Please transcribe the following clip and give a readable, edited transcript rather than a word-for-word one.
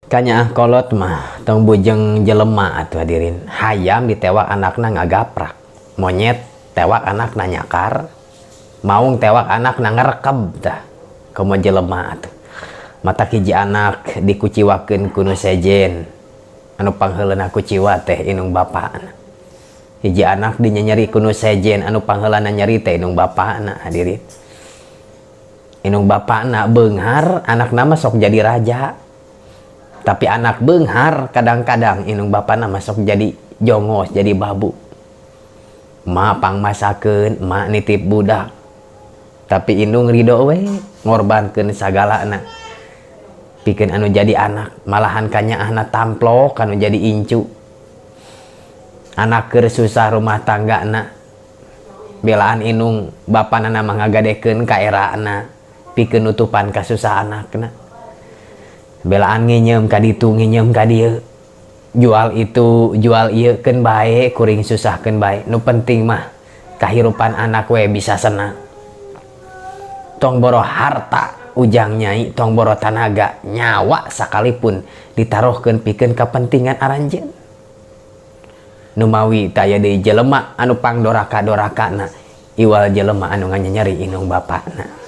Kanyaah kolot mah tong bujeng jelema atuh hadirin, hayam ditewak anakna ngagaprak, monyet tewak anakna nyakar, maung tewak anakna ngerekeb tah komo jelema atuh. Matak hiji anak dikuciwakeun ku nu sejen, anu pangheulana kuciwa teh indung bapana. Hiji anak dinyenyeri ku nu sejen, anu pangheulana nyeri teh indung bapana hadirin. Indung bapana beunghar, anakna mah sok jadi raja. Tapi anak beunghar kadang-kadang indung bapana mah sok jadi jongos, jadi babu. Ma pangmasakeun, ma nitip budak. Tapi indung ridho we ngorbankeun sagalana. Pikeun anu jadi anak, malahan kanyaahna tamplok anu jadi incu. Anak keur susah rumah tanggana. Belaan indung bapana mah ngagadekeun kaerana, pikeun nutupan kasusah anakna. Belaan nginyeum ka ditu, nginyeum ka dieu. Jual itu, jual ieu keun bae, kuring susah keun bae. Nu penting mah kahirupan anak we bisa senang. Tong boro harta ujang nyai, tong boro tanaga, nyawa sakalipun ditaruhkeun pikeun kepentingan aranjeun. Numawi taya deui jelema anu pangdoraka-dorakana iwal jelema anu nganyenyeri indung bapana.